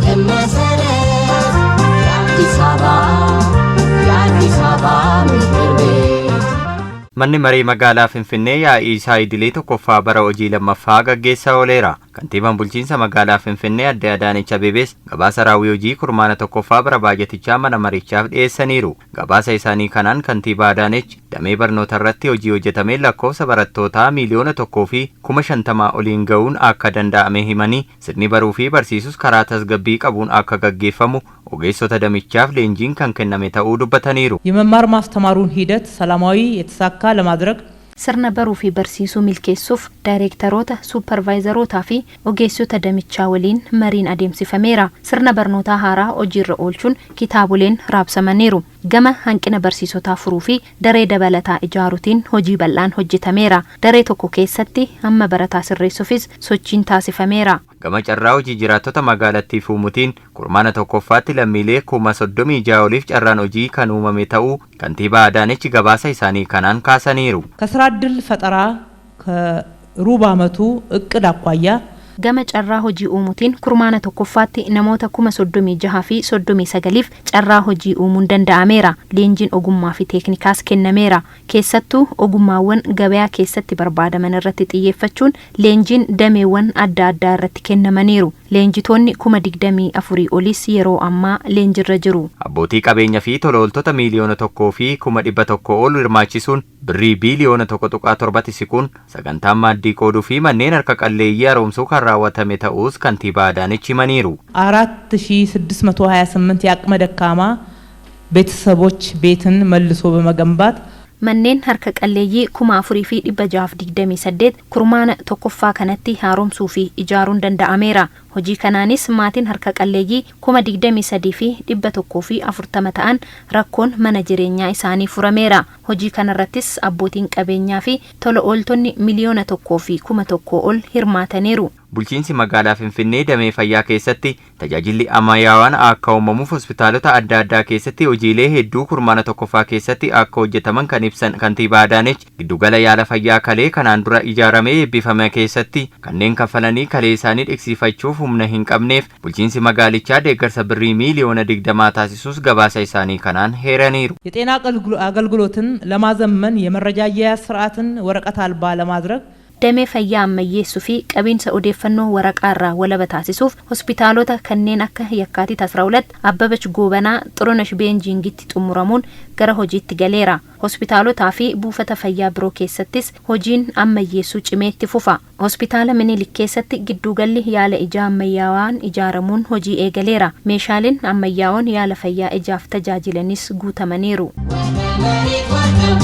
ጥቅም መሰረት የአዲስ አበባ የአዲስ አበባ ምክር ቤት። Manni maree magaalaa Finfinnee yaa'ii isaa idilee tokkoffaa bara hojii lammaffaa gaggeessaa ooleera. Kantiibaan bulchiinsa magaalaa Finfinnee Adde Adaanech Abeebees gabaasa raawwii hojii kurmaana tokkoffaa bara baajatichaa mana marichaaf dhiyeessaniiru. Gabaasa isaanii kanaan Kantiibaa Adaanech damee barnoota irratti hojii hojjetameen lakkoofsa barattootaa 1,050,000 oliin ga'uun akka danda'ame himanii, sirni baruu fi barsiisus karaa tasgabbii qabuun akka gaggeeffamu ogeessota damichaaf leenjiin kan kenname ta'uu dubbataniiru. የመማር ማስተማሩን ሂደት ሰላማዊ የተሳካ ለማድረግ Sirna baruu fi barsiisuu milkeessuuf daayireektaroota, suuparvaayizarootaa fi ogeessota damichaa waliin mariin adeemsifameera. Sirna barnootaa haaraa hojiirra oolchuun kitaaboleen raabsamaniiru. Gama hanqina barsiisotaa furuu fi daree dabalataa ijaaruutiin hojii bal'aan hojjetameera. Daree tokko keessatti hamma barataa sirreessuufis sochiin taasifameera. Gama carraa hojii jiraattota magaalattiif uumuutiin kurmaana tokkoffaatti lammiilee 36,000 oliif carraan hojii kan uumame ta'uu Kantiibaa Adaanech gabaasa isaanii kanaan kaasaniiru. ከስራ እድል ፈጠራ ከሩብ ዓመቱ እቅድ አኳያ Gama carraa hojii uumuutiin kurmaana tokkoffaatti namoota 36,039f carraa hojii uumuun danda'ameera. Leenjiin ogummaa fi teeknikaas kennameera. Keessattuu ogummaawwan gabayaa keessatti barbaadaman irratti xiyyeeffachuun leenjiin dameewwan adda addaa irratti kennamaniiru. Leenjitoonni 24,000 olis yeroo ammaa leenjirra jiru. Abbootii qabeenya fi tola ooltota 1,100,000 ol hirmaachisuun birrii biiliyoona 1.7tti siquun sagantaan maaddii qooduu fi manneen harka qalleeyyii haaromsuu kan raawwatame ta'uus Kantiibaa Adaanech himaniiru. 4628 የአቅመ ደካማ ቤተሰቦች ቤትን መልሶ በመገንባት Manneen harka qalleeyyii 4628 kurmaana tokkoffaa kanatti haaromsuu fi ijaaruun danda'ameera. Hojii kanaanis maatiin harka qalleeyyii 23,140 ta'an rakkoon mana jireenyaa isaanii furameera. Hojii kanarrattis abbootiin qabeenyaa fi tola ooltonni 1,001,000 ol hirmaataniiru. Bulchiinsi magaalaa Finfinnee damee fayyaa keessatti tajaajilli ammayyaawaan akka uumamuuf hospitaalota adda addaa keessatti hojiilee hedduu kurmaana tokkoffaa keessatti akka hojjetaman kan ibsan Kantiibaa Adaanech, giddugala yaala fayyaa kalee kanaan dura ijaaramee eebbifame keessatti kanneen kaffalanii kalee isaanii dhiqsiifachuuf humna hin qabneef bulchiinsi magaalichaa deeggarsa birrii miiliyoona 20 taasisuus gabaasa isaanii kanaan heeraniiru. የጤና አገልግሎትን ለማዘመን የመረጃ አያያዝ ስርዓትን ወረቀት አልባ ለማድረግ Damee fayyaa ammayyeessuu fi qabiinsa odeeffannoo waraqaa irraa walaba taasisuuf hospitaalota kanneen akka Yakkaatit 12, Abbabach Goobanaa, Xurunesh Beenjiingitti xumuramuun gara hojiitti galeera. Hospitaalotaa fi buufata fayyaa biroo keessattis hojiin ammayyeessuu cimee itti fufa. Hospitaala Minilik keessatti gidduugalli yaala ijaa ammayyaawaan ijaaramuun hojii eegaleera. Meeshaaleen ammayyaa'oon yaala fayyaa ijaaf tajaajilanis guutamaniiru. ወደ መሬት ወርደው